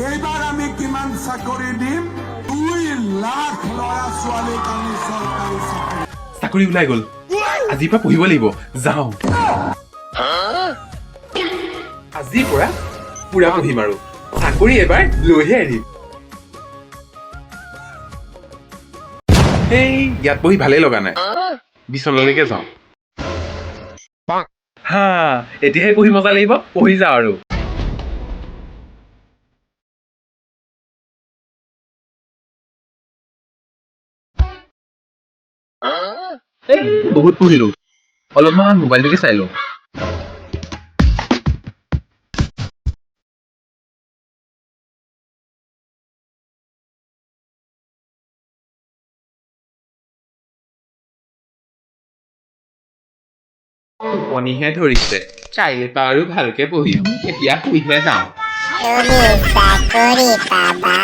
এইবাৰ আমি কিমান চাকৰি দিম? 2 লাখ ল'ৰা ছোৱালীক আমি চৰকাৰী চাকৰি চাকৰি ওলাই গ'ল, আজিৰ পৰা পঢ়িব লাগিব। যাওঁ, আজিৰ পৰা পুৰা পঢ়িম আৰু চাকৰি এবাৰ লৈহে এৰিম। এই ইয়াত বহি ভালেই লগা নাই, বিচনালৈকে যাওঁ। হা, এতিয়াহে পঢ়ি মজা লাগিব। পঢ়ি যাওঁ আৰু। এই বহুত পঢ়িলো, অলপমান মোবাইলটোকে চাই লওঁ। টোপনিহে ধৰিছে। কাইলৈ পৰা আৰু ভালকে পঢ়িম। এতিয়া শুইহে যাওঁ। তুমি চাকৰি পাবা।